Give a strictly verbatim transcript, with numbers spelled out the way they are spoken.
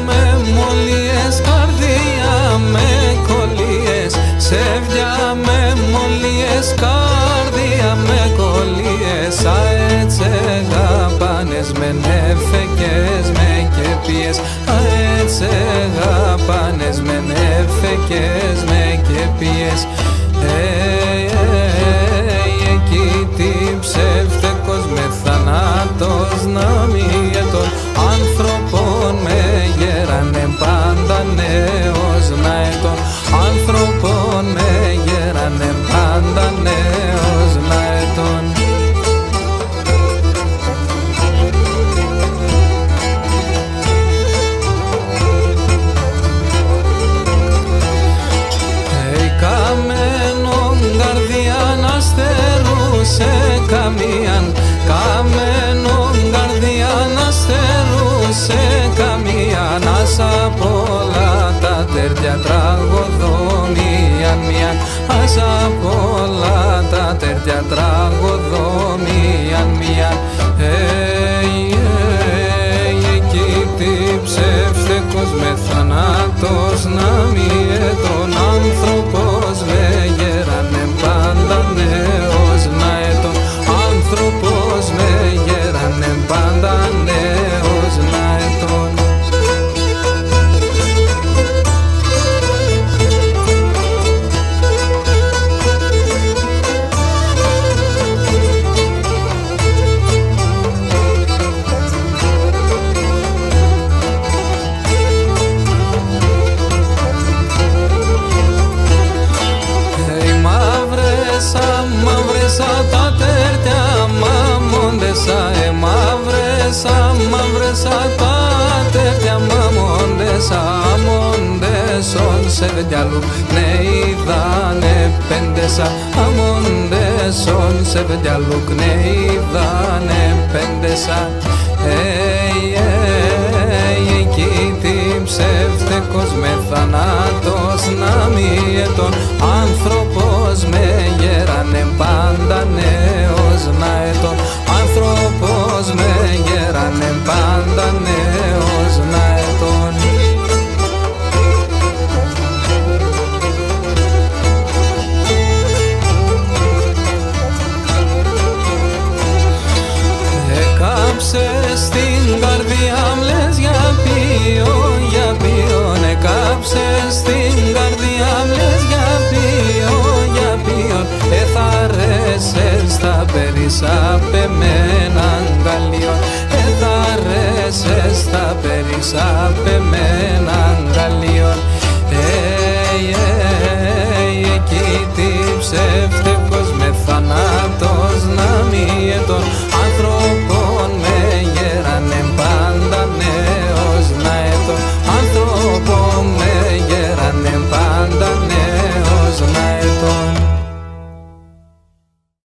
με μολύες, καρδία με κολλύες. Σ' έβγια με μολύες, καρδία με κολλύες. Αέτσ' εγάπανες με, 'νέφεκες με και επήες. Αέτσ' εγάπανες με, 'νέφεκες με και επήες. Ε, ε, ε, ε, εκεί τι ψεύτικος με, θανάτος να μη αιτών. Άνθρωπον με γέρανε, πάντα νέος να αιτών. Άνθρωπον με γέρανε, πάντα νέος να αιτών. Ε, η καμένον καρδία να στερούσε καμίαν, καμένον καρδία να στερούσε καμίαν, ας απ' όλα τα τερτιά τραγωδώ μίαν μίαν, ας απ' όλα τα τερτιά τραγωδώ μίαν μίαν. Ε, ε, ε, εκεί τι ψεύτικος με, θανάτος να μη αιτών. Άνθρωπος με γέρανε, πάντα νέος να αιτών. Άνθρωπος με γέρανε, πάντα νέος να αιτών. Ε, μαύρεσα, μαύρεσα τα τερτιά μ' αμόντες, ε, μαύρεσα, μαύρεσα τα τερτιά μ' αμόντες, αμόντες όν σ' εβγιαλούκ νεϊδάν επέντες, αμόντες όν σ' εβγιαλούκ νεϊδάν επέντες. Ει, ει, ει, εκεί τι ψεύτικος με, θανάτος να μη αιτών. Άνθρωπος με γέρανε, πάντα νέος να αιτών. Άνθρωπος με γέρανε, πάντα νέος να αιτών. Εκάψες την καρδία μ', λες, για ποίον, για ποίον. Εκάψες την καρδία μ', λες, για ποίον, για ποίον. Εθαρρέσες τα περισσαπεμένα αγκαλίον. Εθαρρέσες τα περισσαπεμένα αγκαλίον.